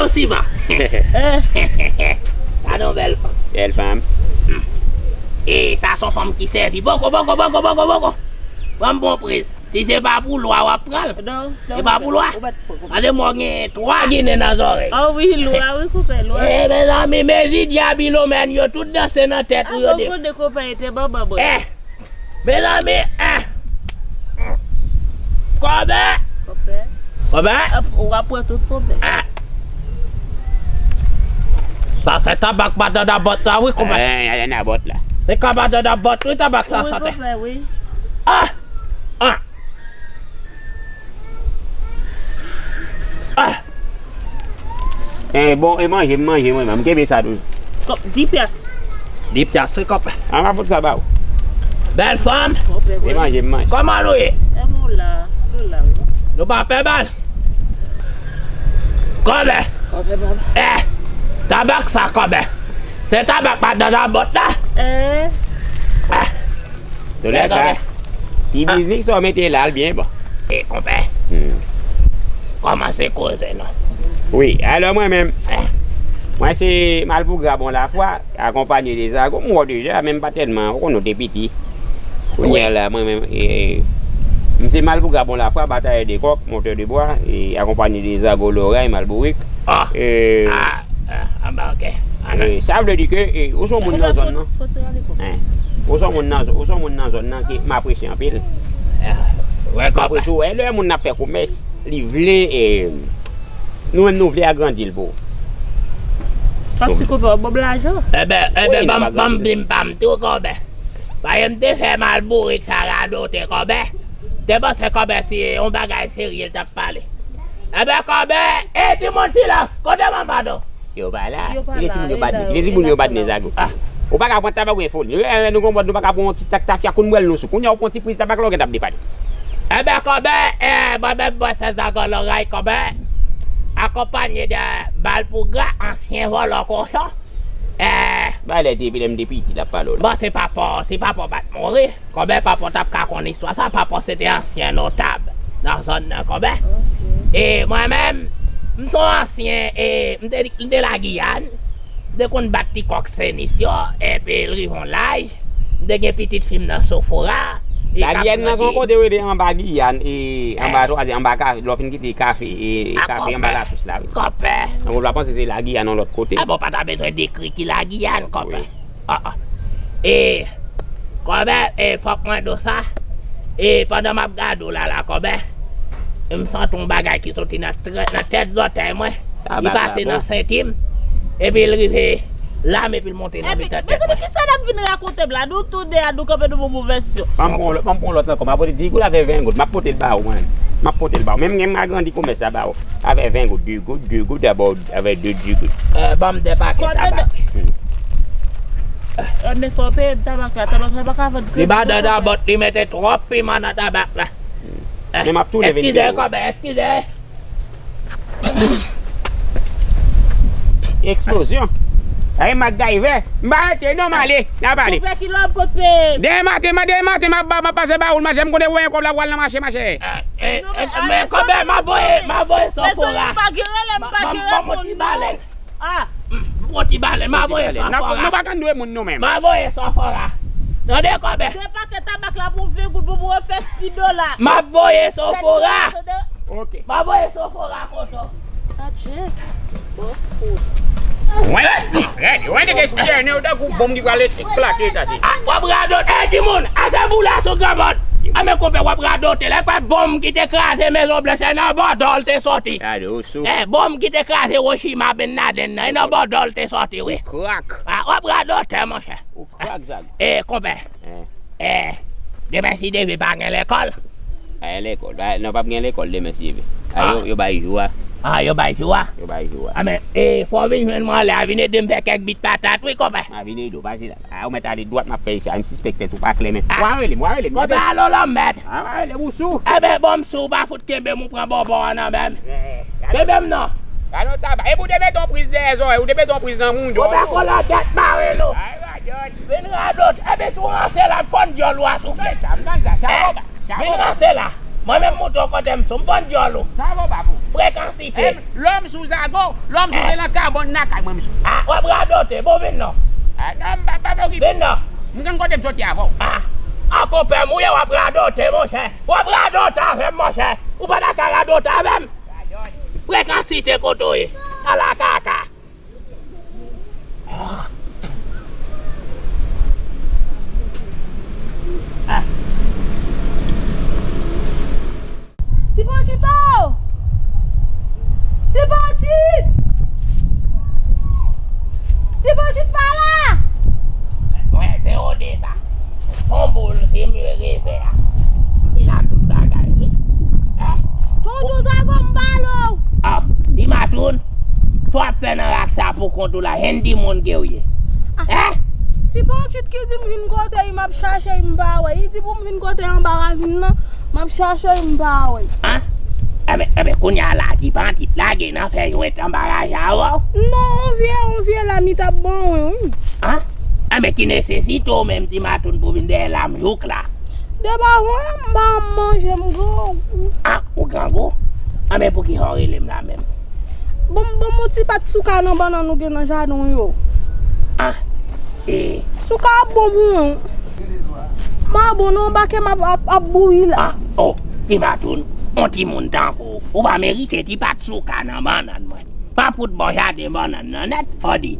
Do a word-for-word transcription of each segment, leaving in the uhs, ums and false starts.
Siva. Gade yon bèl fanm. Bèl fanm. E sa se yon fanm ki sèvi. Boko, boko, boko, boko, boko. Ban m bon priz. Si se pa pou lwa w ap pran l. Non, non, e pa pou lwa. Gade mwen gen twa ginen nan zòrèy. Ah wi, lwa, wi, koupe lwa. E mezanmi, mezi dyab ilomèn yo tout danse nan tèt ou yo de. Mezanmi, eh. Kòbè. Kòbè. Kòbè. Ap, w ap pran tout kòbè. Ah. Sa se tabak madanm nan bòt la, wi, kòbè. Eh, y a nan bòt la. Se ka madanm nan bòt, wi, tabak la sante. Wi, kòbè, wi. Ah. Ah. Ah. Eh, bon, e manje, m manje, mwen, m kenbe sa toujou. Kòb, di pyès. Di pyès, wi, kòb. An, m a fout sa ba ou. Bèl fanm. Kòb, e manje, m manje. Kòman nou ye? E nou la, nou la, wi. Nou pa pè bal. Kòbè. Kòbè, baba. Eh, tabak sa, kòbè. Se tabak pa nan bòt la. Eh. Ah. Ti biznis sa w mete la, l byen bon. E konpè. Hmm. Kòmanse koze non. Wi, alò mwen menm, mwen se Malpougra Bon Lafwa, akonpanye de Zago. M wè w deja, men m pa tèlman, ou konnen w te piti. Kounye a la, mwen menm, e, m se Malpougra Bon Lafwa, batayè de kòk, montè de bwa, e akonpanye de Zago Loray, Malbourik. Ah. E, ah, ah, ah, ba, ok. Ah, non. E, sa vle di ke, e, ou se yon moun nan zòn nan. Hein. Ou se yon moun nan, ou se yon moun nan zòn nan ke m apresye anpil. Ah, wè, m apresye w, e, lè moun nan ap fè komès, li vle, e, nou menm nou vle agrandi l pou ou. Pap si koupe w bòb lajan. Eben, eben, ban m, ban m di m pa m tou, kòbè. Paske m te fè Malbourik sa radote, kòbè. Te panse kòbè se yon bagay serye l t ap pale. Eben, kòbè, e, timoun, silans, kote manman nou? Yo pa la. Yo pa la, yo pa la. Li di moun yo pa t nen Zago. Ah. Ou pa ka pran tabak ou gen foli. Yo, e, nou gon mòd, nou pa ka pran yon ti tak tafya kounn bwèl nou sou. Kounye a ou pran ti priz tabak la, ou gen t ap depale. Eben, kòbè, e, mwen menm, mwen se Zago Loray, kòbè. Akonpanye de Malpougra, ansyen vòlò kochon. Eh. Ba lè te, lè m te piti, l ap pale w la. Bon, se papa w, si papa w pa t mouri, kòbè papa w t ap ka konn istwa sa, papa w se te ansyen notab nan zòn nan, kòbè. Ok. E mwen menm, m se yon ansyen, e m te, m te Lagiyàn, m te konn bat ti kòk Senis yo, epi l rive yon laj, m te gen pitit fi m nan Sofora. Lagiyàn nan se yon kote yo rele anba Giyàn, e anba, anba kafe, lè w fin kite kafe, e kafe anba lasous la, wi. Kòpè. Ann, w ap panse se Lagiyàn yon lòt kote. Enben, w pa ta bezwen dekri ki Lagiyàn, kòpè. Wi. Ah, ah. E, kòpè, e, fòk mwen di w sa. E, pandan m ap gade w la, la, kòpè, m santi yon bagay ki soti nan trè-, nan tèt zòtèy mwen. Li pase nan senti m, epi l rive la m, epi l monte nan tèt mwen. Mezanmi, kisa n ap vin rakonte m la? Nou tou de a, nou kanpe, nou bon mouvèz syon. Ban m pran yon lòt, ban m pran yon lòt ankò. M ap pote di goud avè ven goud. M ap pote l ba ou, mwen. M ap pote l ba ou. Menm gen m agrandi komès la ba ou. Avè ven goud, de goud, de goud, dabò, avè de, de goud. Eh, ban m de pakèt tabak. Hmm. Eh, men fò w peye m tabak la. Tabak la pa ka vann kredi. Li ba dada bòt, li mete twòp piman nan tabak la. Hmm. Eh, men m ap tounen vin peye w. Eskize, kòbè, eskize. Eksplozyon. Ay, MacGyver. M pa rete non, m ale. N a pale. Koupe kilò m kote. Demen maten, demen maten, m ap ba, m ap pase ba ou l mache. M konnen w gen kòb la, w al nan mache, mache. Eh, eh, men kòbè, m a voye, m a voye Sofora. M a voye Sofora. Ah. M pran ti balèn, m a voye Sofora. Nou pa konn dwe moun nou menm. M a voye Sofora. Tande kòbè. De pakèt tabak la pou ven goud pou mwen fè sis dola. M a voye Sofora. Ok. M a voye Sofora kote w. Adje. Bon fout. Wè, wè, wè, nèg estène w tankou bonm ki pral eklate, tande. Ah, w ap radote, eh, timoun, ase boula sou granmòn. Ah, men kòpè, w ap radote, lè kwè bonm ki te kraze Mezon Blanch, e nan Bòdò l te soti. Gade, w sou. Eh, bonm ki te kraze Hiroshima, Bin Laden nan, e nan Bòdò l te soti, wi. Ou krak. Ah, w ap radote, monchè. Ou krak, Zago. Eh, kòpè. Eh. Eh, demen si Dye vle pa gen lekòl. Pa gen lekòl. Pa, non, p ap gen lekòl demen si Dye vle. Ah, yo, yo bay jou a. Ah, yo bay jou a? Yo bay jou a. Ah, men, eh, fò w vin jwenn mwen anlè a, vin ede m fè kèk bit patat, wi, kòpè. M a vin ede w, pase la. Ah, ou mèt ale dwat, m ap fè isi a, m sispèk tèt ou pa klè, men. Ah. W a rele m, w a rele m. Kòpè, alo lanmèd. Ah, w a rele m, ou sou. Enben, bon, m sou, ou pa fout kenbe m, ou pran bonbon an nan men m. Eh, kenbe m non. Gade yon tabak. Epi w te mete yon priz dèyè zòrèy, ou te mete yon priz nan moun. Ou pa konn lagèt mare nou. Ay, radòt. Vin radòt. Epi si w ranse la, m fann dyòl ou a soufle. M tann sa, m tann sa. Chavo ba, chavo ba. Vin ranse la. Mwen menm montre w kote m sou, m fann dyòl ou. Chavo ba pou. Frekansite. Lòm sou zago, lòm sou zelan kabòn nan kay mwen, mesye. Ah, w ap radote, bon, vin non. Ah, non, m pa, pa, pa okipe. Vin non. M konn kote m soti avè w. Ah, an konpè m ou ye, w ap radote, monchè. W ap radote avè m, monchè. Ou pa ta ka radote avè m. Frekansite kote w ye. Ala kaka. Ti Panchito! Ti Panchit! Ti Panchit pa la! Mwen, se Ode sa. Fon boul, se mwen revè a. Se la tout bagay, wi. Eh? Tonton Zago, m pale w. Ah, di Matoun, sa w ap fè nan rak sa pou kont ou la, jen timoun ke w ye. Ah, eh? Ti Panchit ki di m vin kote li, m ap chache li, m pa wè. Li di pou m vin kote anba ravin nan, m ap chache li, m pa wè. Ah? Enben, enben, kounye a la, Ti Panchit lage nan fè jwèt anba raje a, wè w? Non, on vye, on vye lam li t ap ban mwen, wi. Ah? Enben, ki nesesite w menm, Ti Matoun, pou vin dèyè lam jouk la? Depi avan, m pa janm manje, m grangou. Ah, ou grangou? Anben, poukisa w rele m la menm? Bon, bon, yon ti pat souka nan bannann ou gen nan jaden w yo. Ah, e. Souka ap bon pou mwen. M pa bon non, anbake m ap, ap, ap bouyi la. Ah, oh, Ti Matoun, yon timoun tankou w, ou pa merite ti pat souka nan bannann mwen. Pa fout bò jaden bannann nan nèt, Ode.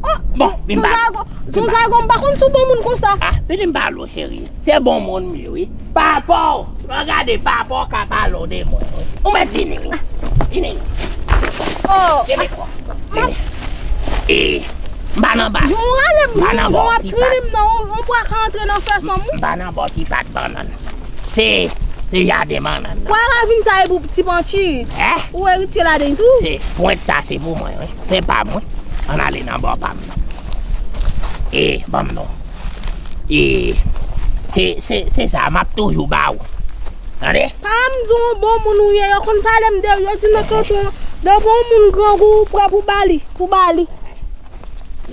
Oh, bon, vin pa. Son zago, son zago, m pa konn si w bon moun konsa. Ah, vin m pale w, cheri. Se bon moun m ye, wi. Papa w, regade papa w ka pale w de mwen, wi. Ou mèt vini, wi. Vini. Oh. Vini, kwa. Vini. E, m pa nan ba. Jan w rale m, jan w ap trennen m nan, on, on bwa ka antre nan fè sanm ou. M pa nan bò ti pat bannann. Se, se jaden bannann nan. Bwa ravin sa e pou Ti Panchit. Eh? Ou eritye ladan l tou? Se, pwent sa se pou mwen, wi. Se pa mwen. Ann ale nan bò pa m nan. E, ban m non. E, se, se, se sa, m ap toujou ba ou. Tande? Pa m di w bon moun ou ye, yo konn pale m de ou, yo di non tonton, de bon moun grangou, ou prè pou ba li, pou ba li.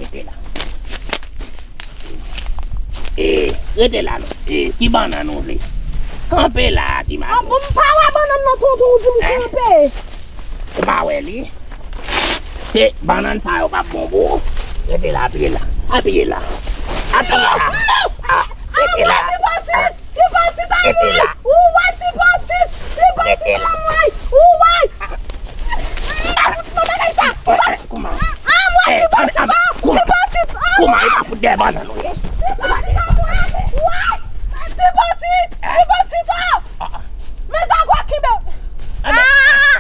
Rete la. E, rete la non. E, ki bannann ou vle? Kanpe la, Ti Mato. Ah, bon, m pa wè bannann nan tonton, ou di m kanpe. Ou pa wè li? Se bannann sa yo p ap bon pou ou. Rete la, apiye la. Apiye la. Apiye la. Ah, rete la. Ti Panchit, Ti Panchit, ay, mwen. Ou wè Ti Panchit, Ti Panchit, ay, mwen. Ou wè. Mwen pa fout nan bagay sa. Kouman? Ah, mwen, Ti Panchit, Ti Panchit, ah, kouman, e pa fout dèyè bannann ou ye? Ti Panchit, ah, mwen. Wè. Ti Panchit, Ti Panchit, ah. Men sa kwa ki bè. Ah!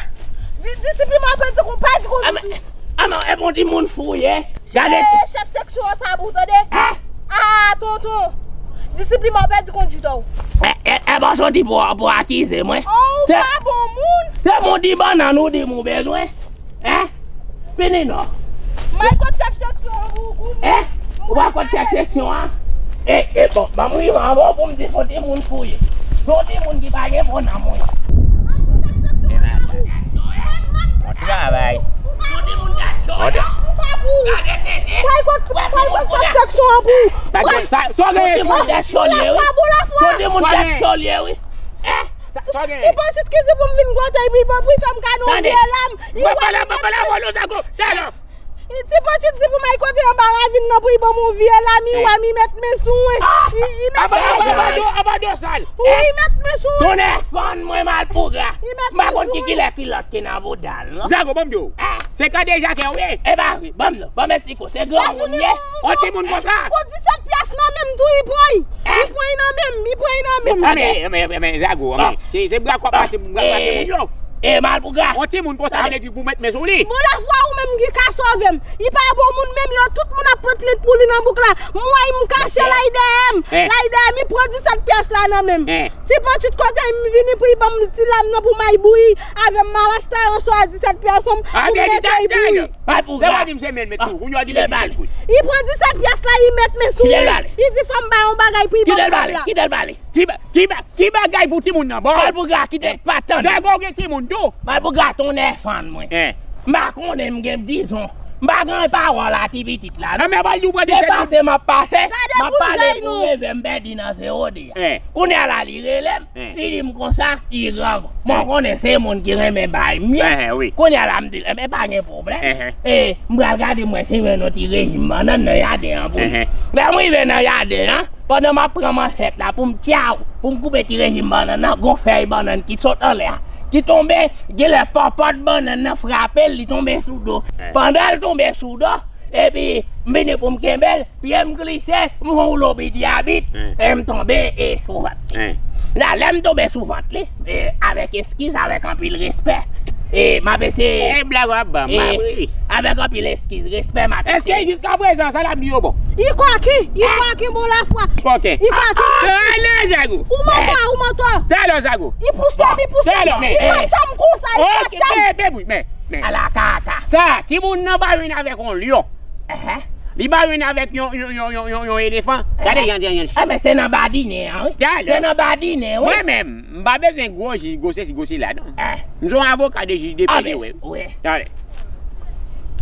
Di-, disiplin mwen pèdi kon, pèdi kon. Ah, men, e bon timoun fou ye. Gade. Eh, chèf seksyon an sa pou tande. Ah! Ah, tonton. Disiplin mwen pèdi kondit ou. E, e, e pa soti pou, pou akize mwen. Oh, ou pa bon moun. Se moun di bannann ou di m ou bezwen. Hein? Fini non. May kot chèf seksyon an pou ou. Hein? Ou pa kot chèf seksyon an? E, e, bon, ban m rive anvan w pou m di se yon timoun fou ye. Se yon timoun ki pa gen bon nanm wi. Bon travay. May kot, may kot chèf seksyon an pou ou. Sa w genyen tou? Se yon timoun tèt cho l ye wi. Hein? Sa w genyen? Ti Panchit ki di pou m vin kote epi pou l fè m kado yon vye lam. Li wè li mèt. Ti Panchit di pou m al kote anba ravin nan pou li ban m yon vye lam, li wè m, li mèt men sou mwen. Li mèt men sou mwen. Wi, li mèt men sou mwen. Tonnè fann mwen Malpougra. M pa konn ki kilè kilòt ki nan bouda l non. Zago, ban m di w. Se kande Jakè w ye. E pa vre, ban m non, ban m eksplike w. Se granmoun ye. Yon timoun konsa. Pou disèt pyès nan men m tou, li pran l. Li pran l nan men m, li pran l nan men m. Anben, anben, anben, Zago, anben. Se, se bra k w ap pase, bra k w ap pase moun yo. E Malpougra. Yon timoun konsa vle di pou mèt men sou li. Bon, lafwa ou menm ki ka sove m. Li pa bon moun menm, yo tout moun ap pran plent pou li nan bouk la. M wè m kache l, l al dèyè m. L al dèyè m, li pran disèt pyès la nan men m. Ti Panchit kote m vini pou li ban m ti lam nan pou m al bouyi avè m, m al achte yon swa disèt pyès an pou m mete l bouyi. Malpougra. Lè w di m se men l met tou, kounye w a di l disèt goud. Li pran disèt pyès la, li mèt men sou mwen. Li di fò m bay yon bagay pou li ban m kòb la. Kite l pale, kite l pale. Ki ba-, ki ba-, ki bagay pou timoun nan? Bon. Malpougra, kite l pa tande. Zago gen timoun tou. Malpougra, tonnè fann mwen. M pa konnen m gen dizon. M pa gen pawòl a ti pitit la, non. Anmè, pral di w pran Se desèt pase m ap pase, Gade m ap pale boujay pou nou. Reve m pèdi nan zewo de a. Eh. Kounye a la, li rele m, Eh. li di m konsa, Iran. Mwen Eh. konnen se moun ki renmen bay mye. Eh, eh, wi. Kounye a la, m di l, enben, pa gen pwoblèm. Eh, eh. E, m pral gade mwen si mwen yon ti rejim bannann nan jaden an pou li. Eh, eh. Lè m rive nan jaden an, pandan m ap pran manchèt la pou m tchaw, pou m koupe ti rejim bannann nan, gon fèy bannann ki sot anlè a, ki tonbe, genlè pòpòt bannann nan frape l, li tonbe sou do. Eh. Pandan l tonbe sou do, epi m vini pou m kenbe l, pye m glise, m fè yon woulo bidyabit, Hmm. e m tonbe e sou vant li. Hmm. La, lè m tonbe sou vant li, e, avèk eskiz, avèk anpil respè, e, m ap eseye E blag w ap ban m, e, m ap ri. Avèk anpil eskiz, respè, m ap Èske eseye. Jiskaprezan, sa l ap di yo bon? Ikwaki, Ikwaki, bon lafwa. Koken. Ikwaki. Ah, ah, non, Zago. Ou mantò, ou mantò. Talè, Zago. I pouse m, i pouse m. Talè, men. I pa tchanm konsa, i pa Ok, tchanm. men, men, men, men. Ala kaka. Sa, timoun nan pa vin avèk yon lyon. Ehe. Li pa vin avèk yon, yon, yon, yon, yon, yon elefan. Gade Ehe. jan, jan, jan. Ah, men se nan badinen an, wi. Talè. Se nan badinen, wi. Mwen menm, m pa bezwen gwo jij, gwo sesi, gwo sela, non. Eh. M se yon avoka de jij de Ah, peye, men, wi. wi. Talè.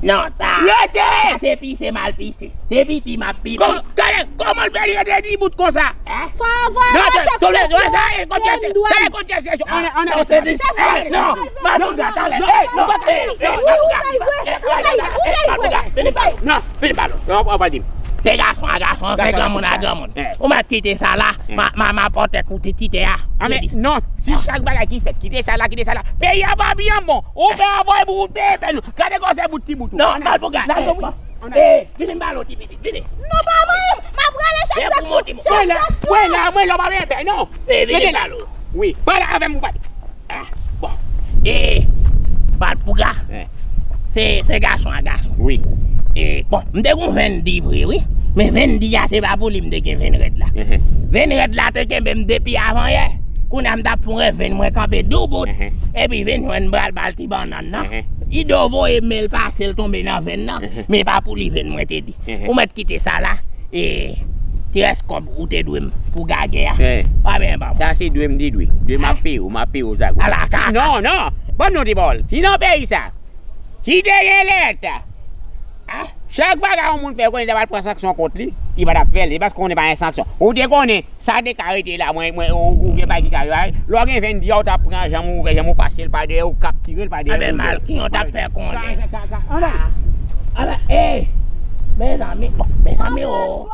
Non, sa. Rete! Sa se pise m al pise. Se pipi m ap pipi. Kò-, gade, kòman l fè li rete dibout konsa? Eh? Fò, fò, Non, fò, tande, chèf tande, chèf tande, sa e kote chèf, sa e kote chèf, chèf. Ann, ann, Non, se di, eh, non, Madouga, talè, eh, non, eh, eh, Madouga, Madouga, Madouga, fini pale. Non, fini pale. Non, w pa di m. Se gason a gason, se Gason a granmoun a gason. granmoun. Eh. Ou mèt kite sa la, Eh. ma, ma, ma pòtèt pou ti, ti tè a. Ah, men, Redi. non, si chak bagay ki fèt, kite sa la, kite sa la. Peyi a pa byen bon. Ou fè avòy pou ou te fè nou. Gade kòman se bout ti bout ou. Non, Madouga, Madouga, eh, bon. Eh, vini m pale w ti pitit, vini. Non, pa mwen, m ap rele chèf Vin pou monte, seksyon, mwen la, seksyon. mwen la, mwen la, pa mwen pè, non. Eh, vini Rete m la. pale w. Wi, pale avè m ou pale. Ah, bon. Eh, Madouga, Eh. se, se gason a gason. Wi. Eh, bon, m te gon venn di vre, wi. Men venn di a, se pa pou li m te gen venn rèd la. Ehe. Venn rèd la te kenbe m depi avanyè. Kounye a m t ap fè yon rèv venn mwen kanpe doubout. Ehe. Epi venn mwen m pral ba l ti bannann nan. Ehe. Ido voye men l pase l tonbe nan venn nan. Ehe. Men pa pou li venn mwen te di. Ehe. Ou mèt kite sa la. E ti rès kòb ou te dwe m pou gagè a. Eh. Pa byen ban mwen. Sa se dwe m te dwe. Dwe m ap peye w, m ap peye w sa. Ala kaka. Non, non. Ban m non ti pawòl. Si nan peyi sa, ki te gen lèt. Ah, chak bagay yon moun fè, konnen ta pral pran sanksyon kont li, li pa t ap fè l, se paske konnen pa gen sanksyon. Ou te konnen, sa te ka rete la, mwen, mwen, ou, ou gen bagay ki ka rive. Lè w gen venn di a, ou t ap pran janm ou, janm ou pase l pa dèyè, ou k ap tire l pa dèyè. Anben, ou mal ki yon t ap fè konnen. Ka, ka, ka, ann ale. Ala, eh, mezanmi, bon, mezanmi, oh.